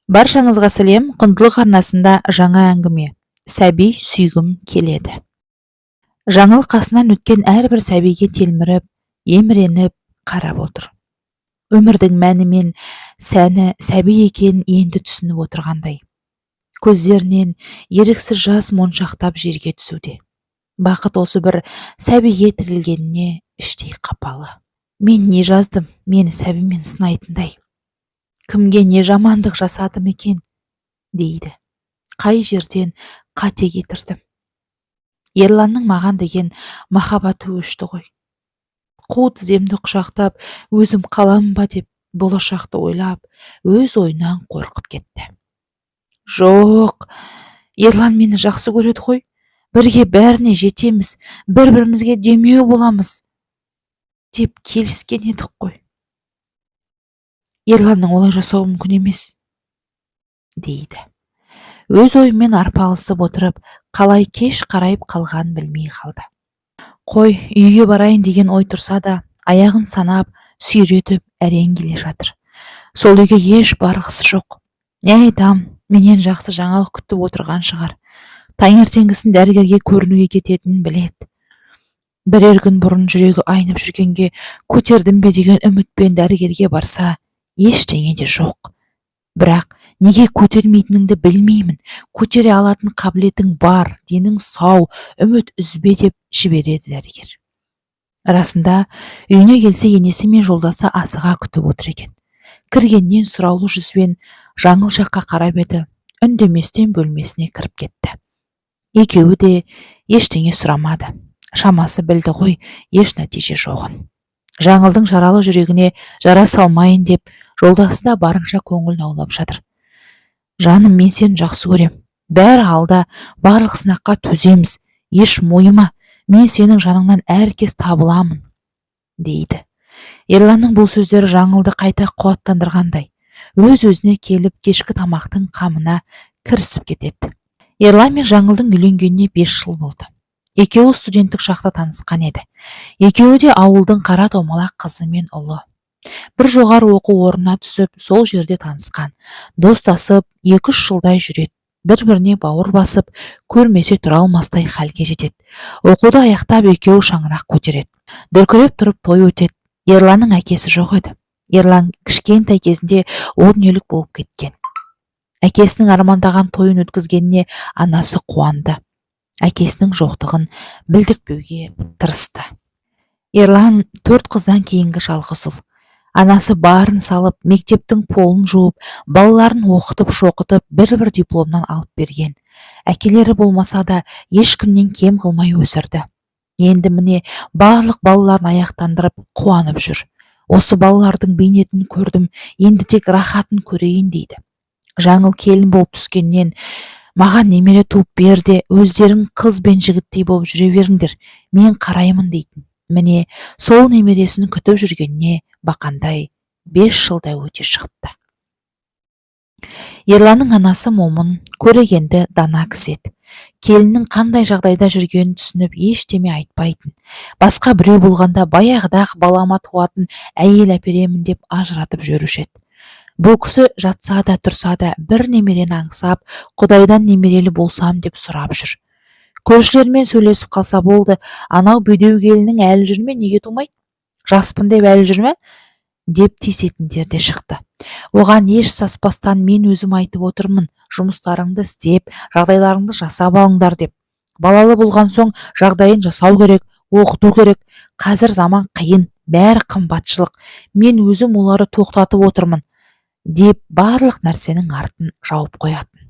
Баршаңызға сәлем! Құндылық арнасында жаңа әңгіме: «Сәби сүйгім келеді». Жаңыл қасынан өткен әрбір сәбиге телміріп, еміреніп қарап отыр. Өмірдің мәні мен сәні сәби екенін енді түсініп отырғандай. Көздерінен еріксіз жас моншақтап жерге түсуде. Бақыт осы бір сәбиге тірелгеніне іштей қапалы. Мен не жаздым мені сәбимен сынайтындай? Кімге не жамандық жасадым екен дейді. Қай жерден қате кетірдім? Ерланның маған деген махаббаты өшті ғой. Қу тіземді құшақтап, өзім қалам ба деп болашақты ойлап, өз ойынан қорқып кетті. Жоқ, Ерлан мені жақсы көреді ғой. Бірге бәріне жетеміз, бір бірімізге демеу боламыз деп келіскен едік қой. Ерланның олай жасауы мүмкін емес дейді. Өз ойымен арпалысып отырып, қалай кеш қарайып қалғанын білмей қалды. Қой, үйге барайын деген ой тұрса да, аяғын санап, сүйретіп әрең келе жатыр. Сол үйге еш барғысы жоқ. Не айтам, менен жақсы жаңалық күтіп отырған шығар. Таңертеңгісін дәрігерге көрінуге кететінін біледі. Бірер күн бұрын жүрегі айнып жүргенге көтердім бе деген үмітпен дәрігерге барса, ештеңе де жоқ. Бірақ неге көтермейтініңді білмеймін, көтере алатын қабілетің бар, денің сау, үміт үзбе деп жібереді дәрігер. Расында, үйіне келсе, енесі мен жолдасы асыға күтіп отыр екен. Кіргеннен сұраулы жүзбен Жаңыл жаққа қарап еді, үндеместен бөлмесіне кіріп кетті. Екеуі де ештеңе сұрамады. Шамасы, білді ғой еш нәтиже жоғын. Жаңылдың жаралы жүрегіне жара салмайын деп, жолдасы да барынша көңілін аулап жатыр. Жаным, мен сені жақсы көрем. Бәрі алда, барлық сынаққа төземіз. Еш мойыма, мен сенің жаныңнан әркез табыламын дейді. Ерланның бұл сөздері Жаңылды қайта қуаттандырғандай. Өз өзіне келіп, кешкі тамақтың қамына кірісіп кетеді. Ерлан мен Жаңылдың үйленгеніне 5 жыл болды. Екеуі студенттік шақта танысқан еді. Екеуі де ауылдың қара домалақ қызы мен ұлы. Бір жоғары оқу орнына түсіп, сол жерде танысқан. Достасып, 2-3 жылдай жүреді. Бір біріне бауыр басып, көрмесе тұра алмастай халге жетеді. Оқуды аяқтап, екеуі шаңырақ көтереді. Дүркіреп тұрып той өтеді. Ерланның әкесі жоқ еді. Ерлан кішкентай кезінде о дүниелік болып кеткен. Әкесінің армандаған тойын өткізгеніне анасы қуанды. Әкесінің жоқтығын білдіртпеуге тырысты. Ерлан төрт қыздан кейінгі жалғыз ұл. Анасы барын салып, мектептің полын жуып, балаларын оқытып шоқытып, бір бір дипломнан алып берген. Әкелері болмаса да, ешкімнен кем қылмай өсірді. Енді міне, барлық балаларын аяқтандырып, қуанып жүр. Осы балалардың бейнетін көрдім, енді тек рахатын көрейін дейді. Жаңыл келін болып түскеннен маған немере туып бер де, өздерің қыз бен жігіттей болып жүре беріңдер, мен қараймын дейтін. Міне, сол немересін күтіп жүргеніне бақандай 5 жылда өте шығыпты. Ерланның анасы момын, көрегенді, дана кісі еді. Келіннің қандай жағдайда жүргенін түсініп, ештеме айтпайтын. Басқа біреу болғанда, баяғыда ақ балама туатын әйел әперемін деп ажыратып жіберуші еді. Бұл кісі жатса да, тұрса да бір немерені аңсап, құдайдан немерелі болсам деп сұрап жүр. Көршілермен сөйлесіп қалса болды, анау бедеу келінің әлі жүр ме, неге тумайды, жаспын деп әлі жүр ме деп тиісетіндер де шықты. Оған еш саспастан, мен өзім айтып отырмын, жұмыстарыңды істеп, жағдайларыңды жасап алыңдар деп. Балалы болған соң жағдайын жасау керек, оқыту керек. Қазір заман қиын, бәрі қымбатшылық. Мен өзім оларды тоқтатып отырмын деп, барлық нәрсенің артын жауып қоятын.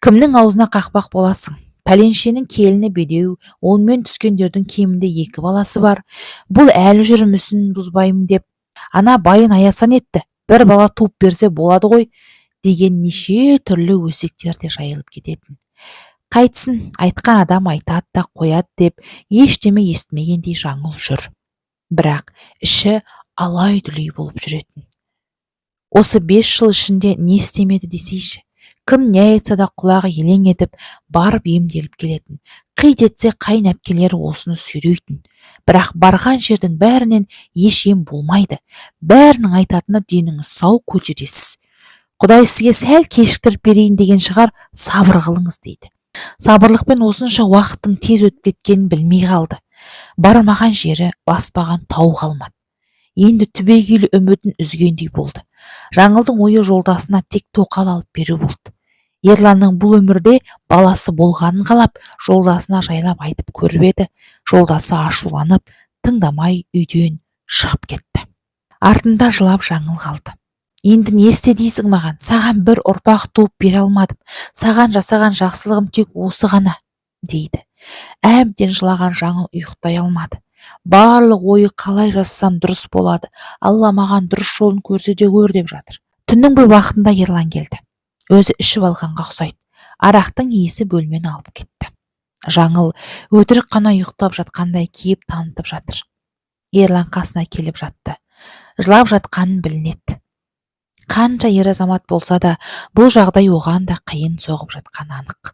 Кімнің аузына қақпақ боласың? Пәленшенің келіні бедеу, онымен түскендердің кемінде екі баласы бар, бұл әлі жүрімісін бұзбаймын деп. Ана байын аяса нетті, бір бала туып берсе болады ғой деген неше түрлі өсектер де жайылып кететін. Қайтсын, айтқан адам айтады да қояды деп, ештеме естімегендей Жаңыл жүр. Бірақ іші алай дүлей болып жүретін. Осы 5 жыл ішінде не істемеді десейші? Кім не айтса да, құлағы елең етіп, барып емделіп келетін. Қит етсе, қайын әпкелері осыны сүйрейтін. Бірақ барған жердің бәрінен еш ем болмайды. Бәрінің айтатыны: деніңіз сау, көтересіз. Құдай сізге сәл кешіктіріп берейін деген шығар, сабыр қылыңыз дейді. Сабырлықпен осынша уақыттың тез өтіп кеткенін білмей қалды. Бармаған жері, баспаған тау қалмады. Енді түбегейлі үмітін үзгендей болды. Жаңылдың ойы жолдасына тек тоқал алып беру болды. Ерланның бұл өмірде баласы болғанын қалап, жолдасына жайлап айтып көріп еді. Жолдасы ашуланып, тыңдамай үйден шығып кетті. Артында жылап Жаңыл қалды. Енді не істе дейсің маған? Саған бір ұрпақ туып бере алмадым. Саған жасаған жақсылығым тек осы ғана, дейді. Әбден жылаған Жаңыл ұйықтай алмады. Барлық ойы қалай жасасам дұрыс болады, Алла маған дұрыс жолын көрсете көр деп жатыр. Түннің бір уақытында Ерлан келді. Өзі ішіп алғанға ұқсайды. Арақтың иісі бөлмені алып кетті. Жаңыл өтірік қана ұйықтап жатқандай кейіп танытып жатыр. Ерлан қасына келіп жатты. Жылап жатқанын білінеді. Қанша ер азамат болса да, бұл жағдай оған да қиын соғып жатқаны анық.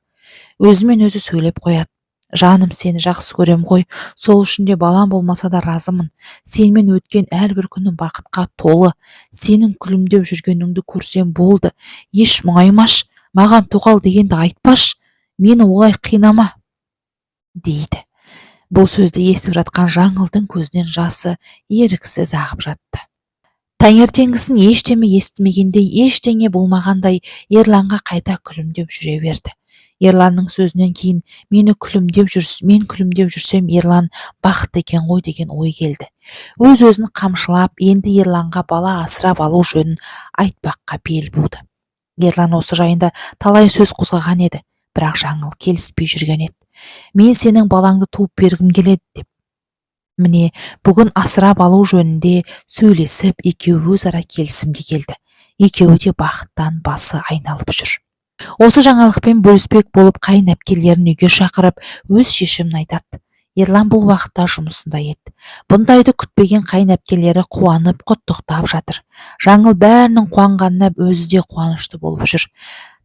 Өзімен өзі сөйлеп қояды. Жаным, сені жақсы көрем ғой, сол үшін де балам болмаса да разымын. Сенімен өткен әрбір күнім бақытқа толы. Сенің күлімдеп жүргеніңді көрсем болды. Еш мұңаймаш, маған тоқал дегенді айтпаш, мені олай қинама, дейді. Бұл сөзді естіп жатқан Жаңылдың көзінен жасы еріксіз ағып жатты. Таңертеңгісін ештеме естімегендей, ештеңе болмағандай Ерланға қайта күлімдеп жүре берді. Ерланның сөзінен кейін мені күлімдеп жүрс, мен күлімдеп жүрсем Ерлан бақытты екен ғой деген ой келді. Өз-өзін қамшылап, енді Ерланға бала асырап алу жөнін айтпаққа бел буды. Ерлан осы жайында талай сөз қозғаған еді, бірақ Жаңыл келіспей жүрген еді. Мен сенің балаңды туып бергім келеді деп. Міне, бүгін асырап алу жөнінде сөйлесіп, екеуі өзара келісімге келді. Екеуі де бақыттан басы айналып жүр. Осы жаңалықпен бөліспек болып қайын әпкелерін үйге шақырып, өз шешімін айтады. Ерлан бұл уақытта жұмысында еді. Бұндайды күтпеген қайын әпкелері қуанып, құттықтап жатыр. Жаңыл бәрінің қуанғанына өзі де қуанышты болып жүр.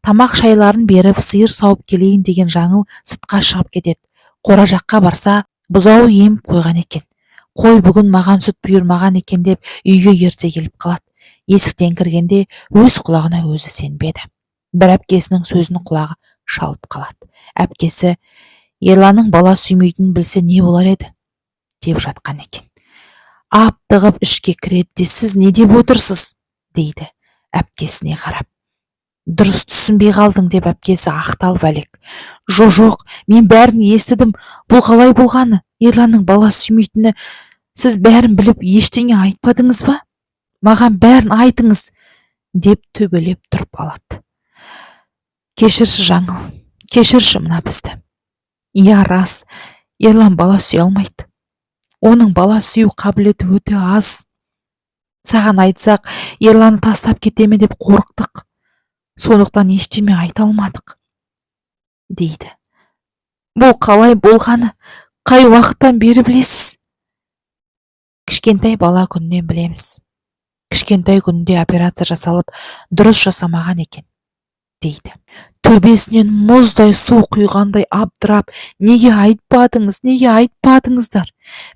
Тамақ шайларын беріп, сиыр сауып келейін деген Жаңыл сыртқа шығып кетеді. Қора жаққа барса, бұзауы еміп қойған екен. Қой бүгін маған сүт бұйырмаған екен деп үйге ерте келіп қалады. Есіктен кіргенде өз құлағына өзі сенбеді. Бір әпкесінің сөзін құлағы шалып қалады. Әпкесі, Ерланның бала сүймейтінін білсе не болар еді, деп жатқан екен. Аптығып ішке кіреді де, сіз не деп отырсыз, дейді әпкесіне қарап. Дұрыс түсінбей қалдың деп әпкесі ақталып әлек. Жоқ, мен бәрін естідім. Бұл қалай болғаны? Ерланның бала сүймейтіні, сіз бәрін біліп ештеңе айтпадыңыз ба? Маған бәрін айтыңыз, деп төбелеп тұрып алады. Кешірші, Жаңыл, кешірші мына бізді. Иә, рас, Ерлан бала сүйе алмайды. Оның бала сүю қабілеті өте аз. Саған айтсақ, Ерланды тастап кете ме деп қорықтық. Сондықтан ештеме айта алмадық, дейді. Бұл қалай болғаны? Қай уақыттан бері білесіз? Кішкентай бала күнінен білеміз. Кішкентай күнінде операция жасалып, дұрыс жасамаған екен, дейді. Төбесінен мұздай су құйғандай абдырап, неге айтпадыңыз, неге айтпадыңыздар?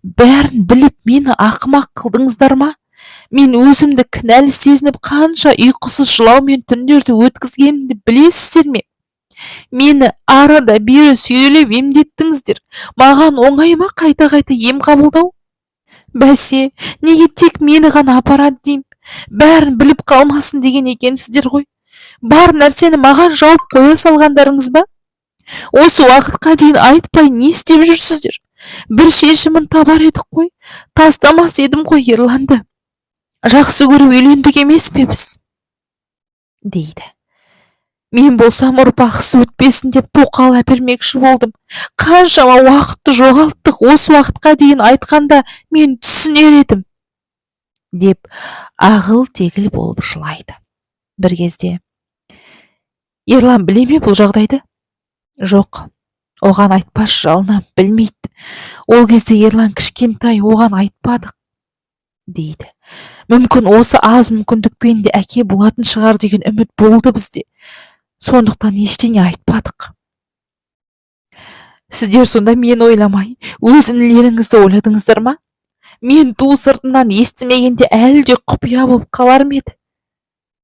Бәрін біліп мені ақымақ қылдыңыздар ма? Мен өзімді кінәлі сезініп қанша ұйқысыз жылаумен түндерді өткізгенімді білесіздер ме? Мені ары да бері сүйрелеп емдеттіңіздер. Маған оңай ма қайта-қайта ем қабылдау? Бәсе, неге тек мені ғана апарады деймін? Бәрін біліп қалмасын деген екенсіздер ғой. Бар нәрсені маған жауып қоя салғандарыңыз ба? Осы уақытқа дейін айтпай не істеп жүрсіздер? Бір шешімін табар едік қой. Тастамас едім ғой Ерланды. Жақсы көріп үйлендік емес пе біз? Дейді. Мен болсам ұрпақсыз өтпесін деп тоқал әпермекші болдым. Қаншама уақытты жоғалттық, осы уақытқа дейін айтқанда мен түсінер едім, деп ағыл-тегіл болып жылайды. Бір кезде, Ерлан біле ме бұл жағдайды? Жоқ, оған айтпашы, жалынам, білмейді. Ол кезде Ерлан кішкентай, оған айтпадық, дейді. Мүмкін осы аз мүмкіндікпен де әке болатын шығар деген үміт болды бізде. Сондықтан ештеңе айтпадық. Сіздер сонда мен ойламай, өз інілеріңізді ойладыңыздар ма? Мен ту сыртынан естімегенде әлі де құпия болып қалар ма еді?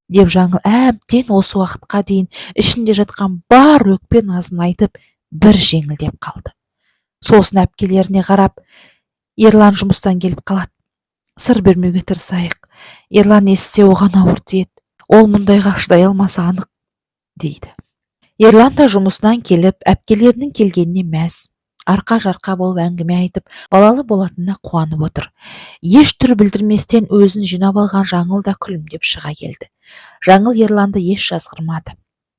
Деп Жаңыл әбден осы уақытқа дейін ішінде жатқан бар өкпе назын айтып, бір жеңілдеп қалды. Сосын әпкелеріне қарап, Ерлан жұмыстан келіп қалады. Сыр бермеуге тырысайық. Ерлан естісе, оған ауыр тиеді. Ол мұндайға шыдай алмасы анық, дейді. Ерлан да жұмысынан келіп, әпкелерінің келгеніне мәз. Арқа-жарқа болып әңгіме айтып, балалы болатынына қуанып отыр. Еш түр білдірместен өзін жинап алған Жаңыл да күлімдеп шыға келді. Жаңыл Ерланды еш жазғырмады.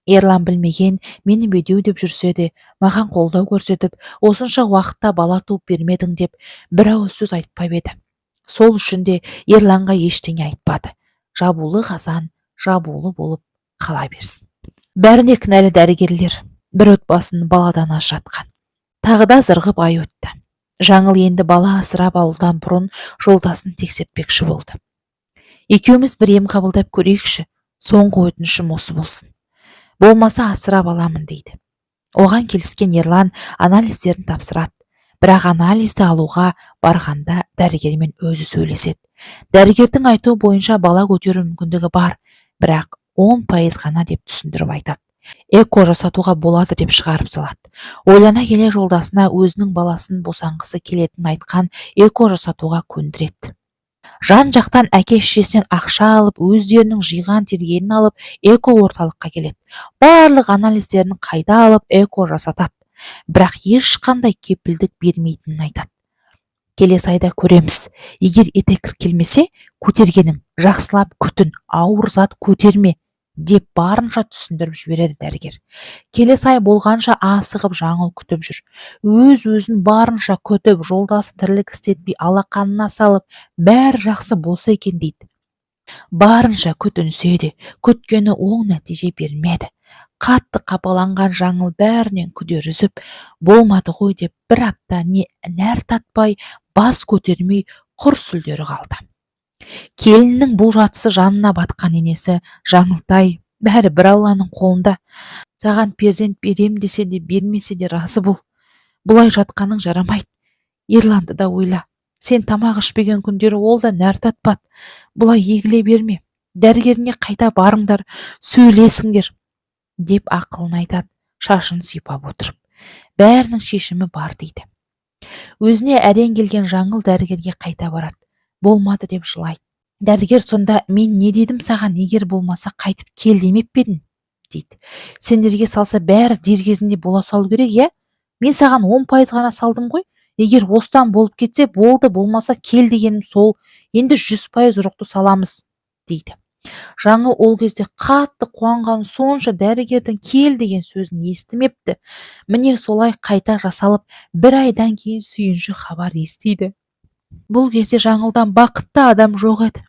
Ерлан білмеген, мені бедеу деп жүрсе де, маған қолдау көрсетіп, осынша уақытта бала туып бермедің деп бір ауыз сөз айтпап еді. Сол үшін де Ерланға ештеңе айтпады. Жабулы қазан жабулы болып қала берсін. Бәріне кінәлі дәрігерлер, бір отбасын баладан ажыратқан. Тағы да зырғып ай өтті. Жаңыл енді бала асырап алудан бұрын жолдасын тексертпекші болды. Екеуміз бір ем қабылдап көрейікші, соңғы өтінішім осы болсын. Болмаса асырап аламын, дейді. Оған келіскен Ерлан анализдерін тапсырады. Бірақ анализді алуға барғанда дәрігермен өзі сөйлеседі. Дәрігердің айтуы бойынша бала көтеру мүмкіндігі бар, бірақ 10% ғана деп түсіндіріп айтады. ЭКО жасатуға болады деп шығарып салады. Ойлана келе жолдасына өзінің баласын босанғысы келетінін айтқан, ЭКО жасатуға көндіреді. Жан жақтан әке шешесінен ақша алып, өздерінің жиған тергенін алып, ЭКО орталыққа келеді. Барлық анализдерін қайта алып, ЭКО жасатады. Бірақ ешқандай кепілдік бермейтінін айтады. Келесі айда көреміз. Егер етеккір келмесе, көтергенің, жақсылап күтін, ауыр зат көтерме деп барынша түсіндіріп жібереді дәрігер. Келесі ай болғанша асығып Жаңыл күтіп жүр. Өз өзін барынша күтіп, жолдасы тірлік істетпей алақанына салып, бәрі жақсы болса екен дейді. Барынша күтінсе де, күткені оң нәтиже бермеді. Қатты қапаланған Жаңыл бәрінен күдер үзіп, болмады ғой деп бір апта не нәр татпай, бас көтермей құр сүлдері қалды. Келіннің бұл жатысы жанына батқан енесі Жаңылтай, бәрі бір Алланың қолында. Саған перзент берем десе де, бермесе де разы бол. Бұлай жатқаның жарамайды. Ерланды да ойла. Сен тамақ ішпеген күндері ол да нәр татпады. Бұлай егіле берме. Дәрігеріне қайта барыңдар, сөйлесіңдер, деп ақылын айтады, шашын сипап отырып. Бәрінің шешімі бар, дейді. Өзіне әрең келген Жаңыл дәрігерге қайта барады. Болмады деп жылайды. Дәрігер сонда, мен не дедім саған, егер болмаса қайтып кел демеп пе едім, дейді. Сендерге салса бәрі дер кезінде бола салу керек, иә? Мен саған 10% ғана салдым ғой. Егер осыдан болып кетсе болды, болмаса кел дегенім сол. Енді 100% ұрықты саламыз, дейді. Жаңыл ол кезде қатты қуанған сонша дәрігердің кел деген сөзін естімепті. Міне солай қайта жасалып, бір айдан кейін сүйінші хабар естиді. Бұл кезде Жаңылдан бақытты адам жоқ еді.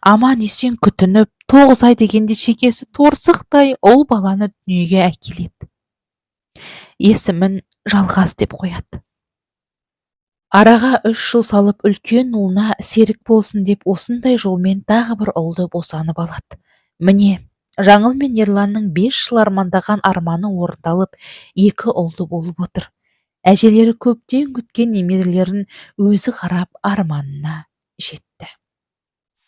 Аман есен күтініп, 9 ай дегенде шекесі торсықтай ұл баланы дүниеге әкеледі. Есімін Жалғас деп қояды. Араға 3 жыл салып үлкен ұлына серік болсын деп осындай жолмен тағы бір ұлды босанып алады. Міне, Жаңыл мен Ерланның 5 жыл армандаған арманы орындалып, 2 ұлды болып отыр. Әжелері көптен күткен немерелерін өзі қарап арманына жетті.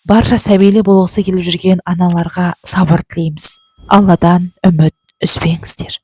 Барша сәбилі болғысы келіп жүрген аналарға сабыр тілейміз. Алладан үміт үзбеңіздер.